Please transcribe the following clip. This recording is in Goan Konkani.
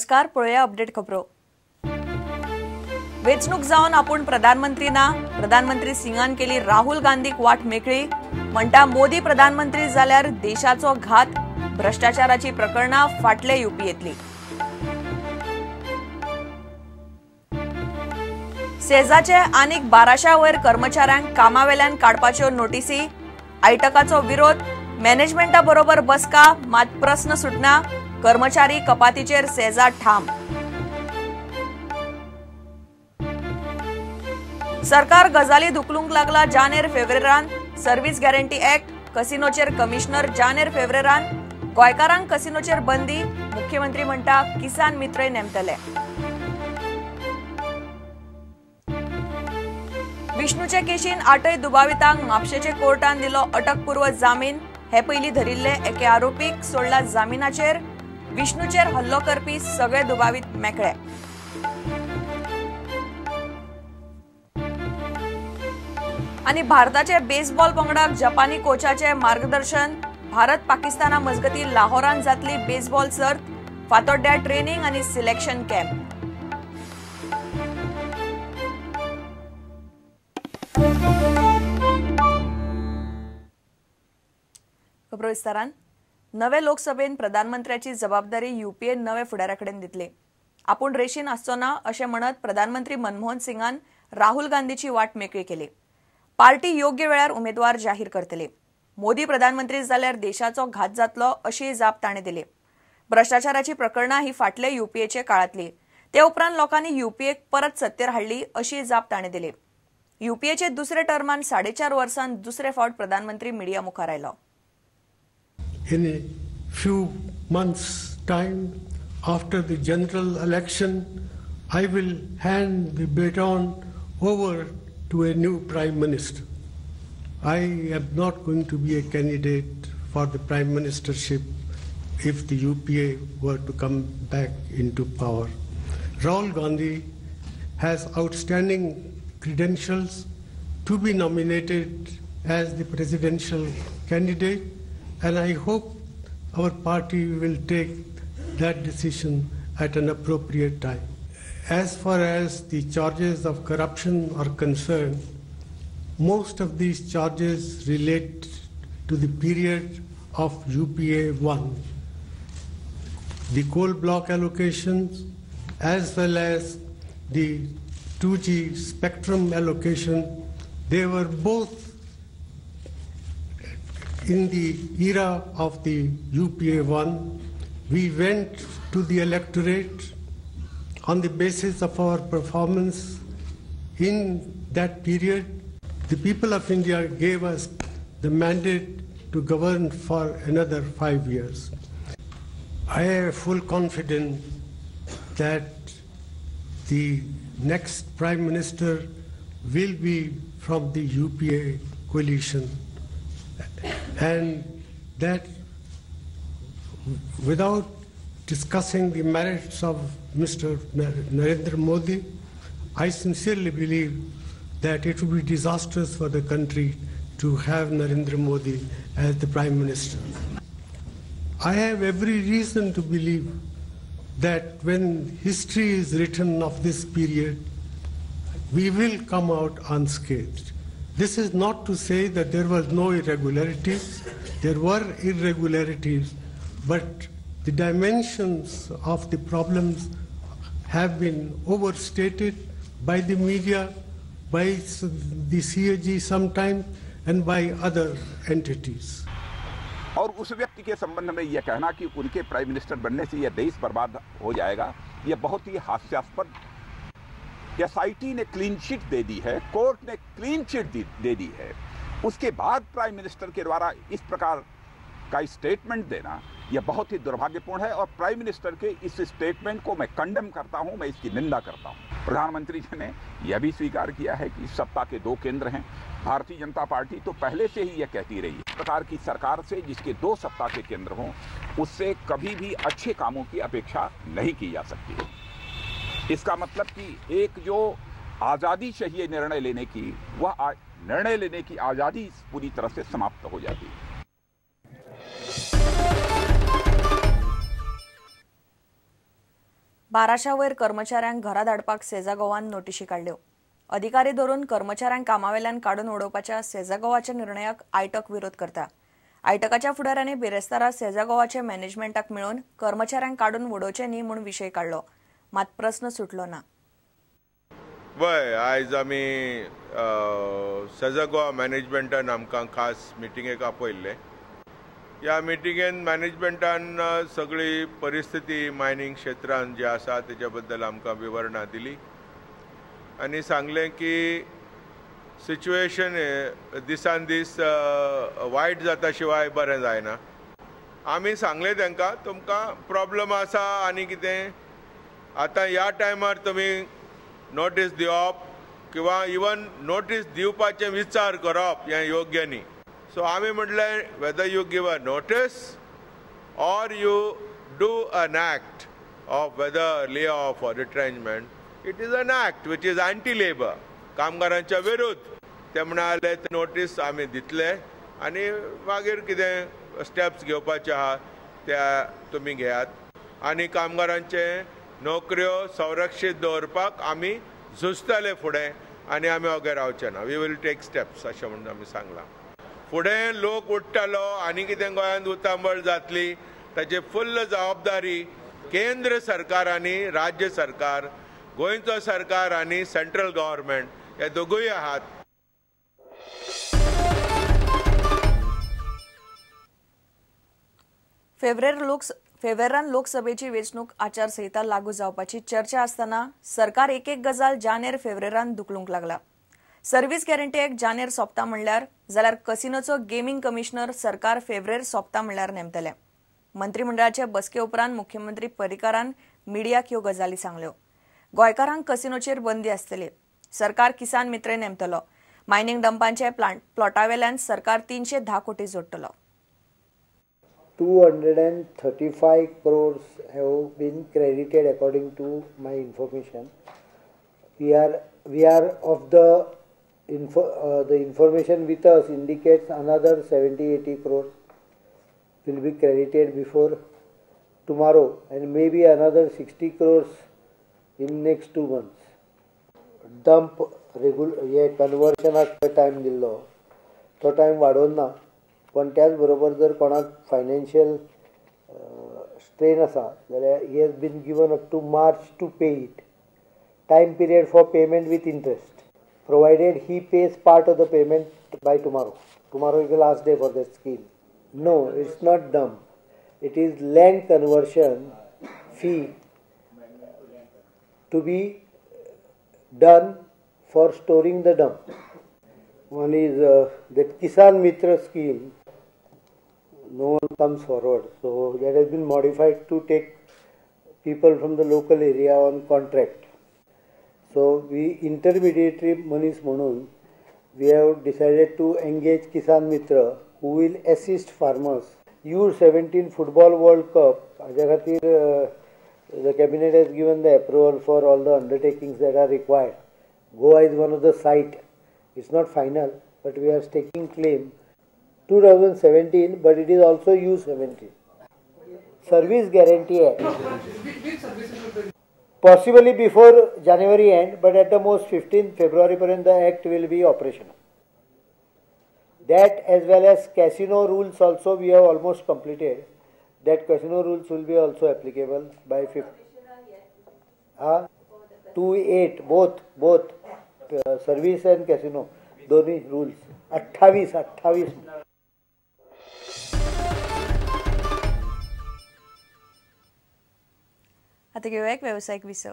नमस्कार, पळोवया अपडेट खबरो। वेंचणूक जावन आपूण प्रधानमंत्री ना, प्रधानमंत्री सिंगान केली राहुल गांधीक वाट मेकळी। म्हणटा मोदी प्रधानमंत्री जाल्यार देशाचो घात, भ्रष्टाचाराची प्रकरणां फाटले युपीएतली। सेजाचे आनीक 1200 वयर कर्मचाऱ्यांक कामावेल्यान काडपाच्यो नोटीसी, आयटकाचो विरोध, मॅनेजमेंटा बरोबर बसका, मात प्रस्न सुटना, कर्मचारी कपातीचेर सेजा ठाम। सरकार गजाली धुकलूंक लागला जानेर फेब्रेरान, सर्व्हिस गॅरंटी ऍक्ट, कसिनोचेर कमिशनर जानेर फेब्रेरान, गोंयकारांक कसिनोचेर बंदी, मुख्यमंत्री म्हणटा किसान मित्रय नेमतले। विष्णूचे केशीन 8 दुबावितांक म्हापशेचे कोर्टान दिलो अटकपूर्व जामीन। हे पयलीं धरिल्ले एके आरोपीक सोडला जामिनाचेर। विष्णूचेर हल्लो करपी सगळे दुबावीत मेकळे। आनी भारताचे बेसबॉल पंगडाक जपानी कोचाचे मार्गदर्शन। भारत पाकिस्ताना मजगती लाहोरान जातली बेसबॉल सर्त, फातोड्ड्या ट्रेनिंग आनी सिलेक्शन कॅम्प। खबरो विस्तारान। नवे लोकसभेन प्रधानमंत्र्याची जबाबदारी युपीए नवे फुडाऱ्याकडेन दितली। आपूण रेशीन आसचो ना अशें म्हणत प्रधानमंत्री मनमोहन सिंगान राहुल गांधीची वाट मेकळी केली। पार्टी योग्य वेळार उमेदवार जाहीर करतली। मोदी प्रधानमंत्री जाल्यार देशाचो घात जातलो अशी जाप ताणें दिली। भ्रष्टाचाराची प्रकरणां ही फाटले युपीएचे काळांतली, ते उपरांत लोकांनी युपीएक परत सत्तेर हाडली अशी जाप ताणें दिली। युपीएचे दुसरे टर्मान 4.5 वर्सां दुसरे फावट प्रधानमंत्री मिडिया मुखार आयलो। In a few months' time, after the general election, I will hand the baton over to a new Prime Minister. I am not going to be a candidate for the Prime Ministership if the UPA were to come back into power. Rahul Gandhi has outstanding credentials to be nominated as the presidential candidate, and I hope our party will take that decision at an appropriate time. As far as the charges of corruption are concerned, most of these charges relate to the period of UPA 1. The coal block allocations as well as the 2G spectrum allocation, they were both in the era of the UPA 1. We went to the electorate on the basis of our performance in that period. The people of India gave us the mandate to govern for another 5 years. I have full confidence that the next Prime Minister will be from the UPA coalition, and that without discussing the merits of Mr. Narendra Modi, I sincerely believe that it would be disastrous for the country to have Narendra Modi as the Prime Minister. I have every reason to believe that when history is written of this period, we will come out unscathed. This is not to say that there was no irregularities. There were irregularities, but the dimensions of the problems have been overstated by the media, by the CAG sometimes, and by other entities. और उस व्यक्ति के संबंध में यह कहना कि उनके प्राइम मिनिस्टर बनने से यह देश बर्बाद हो जाएगा, यह बहुत ही हास्यास्पद। एसआईटी ने क्लीन चिट दे दी है, कोर्ट ने क्लीन चिट दे दी है, उसके बाद प्राइम मिनिस्टर के द्वारा इस प्रकार का स्टेटमेंट देना यह बहुत ही दुर्भाग्यपूर्ण है। और प्राइम मिनिस्टर के इस स्टेटमेंट को मैं कंडेम करता हूं, मैं इसकी निंदा करता हूं। प्रधानमंत्री जी ने यह भी स्वीकार किया है कि सत्ता के 2 केंद्र हैं। भारतीय जनता पार्टी तो पहले से ही यह कहती रही है, इस प्रकार की सरकार से जिसके 2 सत्ता के केंद्र हों उससे कभी भी अच्छे कामों की अपेक्षा नहीं की जा सकती है। इसका मतलब कि एक जो आज़ादी चाहिए निर्णय लेने की, वह निर्णय लेने की आज़ादी पूरी तरह से समाप्त हो जाती है। 1200 वयर कर्मचाऱ्यांक घरा धाडपाक सेझा गोवान नोटिशी काडल्यो. अधिकारी धरून कर्मचाऱ्यांक कामावेल्यान काडून उडोवपाच्या सेझा गोवाच्या निर्णयाक आयटक विरोध करता. आयटकाच्या फुडाऱ्यांनी बिरेस्तारा सेझा गोवाच्या मॅनेजमेंटाक मेळून कर्मचाऱ्यांक काडून उडोवचे न्ही म्हूण विशय काडलो, मात प्रस्न सुटलो ना. वय आयज आमी सेझा गोवा मॅनेजमेंटान आमकां खास मिटिंगेक आपयल्लें. ह्या मिटिंगेन मॅनेजमेंटान सगळी परिस्थिती मायनींग क्षेत्रान जी आसा तेच्या बद्दल आमकां विवरणां दिली आनी सांगलें की सिच्युएशन दिसान दीस वायट जाता शिवाय बरें जायना. आमी सांगलें तांकां तुमकां प्रॉब्लम आसा आनी कितें आतां ह्या टायमार तुमी नोटीस दिवप किंवा इवन नोटीस दिवपाचें विचार करप हें योग्य न्ही. सो आमी म्हटलें whether you give a notice or you do an act of whether lay off or retrenchment, it is an act which is anti labour, कामगारांच्या विरुद्ध. ते म्हणाले नोटीस आमी दितले आनी मागीर कितें स्टेप्स घेवपाचे आहा त्या तुमी घेयात आनी कामगारांचे नोकऱ्यो संरक्षीत दवरपाक आमी झुजतले फुडें आनी आमी वगैरे रावचे ना. We will take steps अशें म्हणून आमी सांगलां. फुडें लोक उठ्ठलो आनी कितें गोंयांत उतांबळ जातली ताची फुल्ल जबाबदारी केंद्र सरकार आनी राज्य सरकार, गोंयचो सरकार आनी सेंट्रल गव्हर्मेंट हे दोगूय आहात. फेब्रेरान लोकसभेची वेंचणूक आचारसंहिता लागू जावपाची चर्चा आसतना सरकार एक एक गजाल जानेर फेब्रेरान धुकलूंक लागला. सर्व्हिस गॅरंटी ऍक्ट जानेर सोंपता म्हणल्यार जाल्यार कसिनोचो गेमिंग कमिशनर सरकार फेब्रेर सोंपता म्हणल्यार नेमतले. मंत्रिमंडळाचे बसके उपरांत मुख्यमंत्री पर्रीकारान मिडियाक ह्यो गजाली सांगल्यो. गोंयकारांक कसिनोचेर बंदी आसतली. सरकार किसान मित्र नेमतलो. मायनिंग डंपांचे प्लॉटावेल्यान सरकार 310 कोटी जोडटलो. 235 crores have been credited according to my information. We are of the information with us indicates another 70-80 crores will be credited before tomorrow and maybe another 60 crores in next 2 months. Dump हे कन्वर्शनाक टायम दिल्लो तो टायम वाडोवन ना, पण त्याच बरोबर जर कोणाक फायनान्शियल स्ट्रेन आसा जाल्यार he has been given up to March to pay it. Time period for payment with interest provided he pays part of the payment by tomorrow. Tomorrow is the last day for that scheme. No, it's not dump, it is land conversion fee to be done for storing the dump. One is that Kisan Mitra scheme, no one comes forward, so that has been modified to take people from the local area on contract. So we intermediary monies म्हणून we have decided to engage Kisan Mitra who will assist farmers. U17 Football World Cup हाज्या खातीर the cabinet has given the approval for all the undertakings that are required. Goa is one of the site. It's not final, but we are staking claim 2017, but it is also U17. Service Guarantee Act. Possibly before January end, but at the most 15th February parent the act will be operational. That as well as casino rules also we have almost completed. That casino rules will be also applicable by 5th. 2-8 both service and casino दोन्ही rules 28. आता घेऊया एक व्यावसायिक विसव.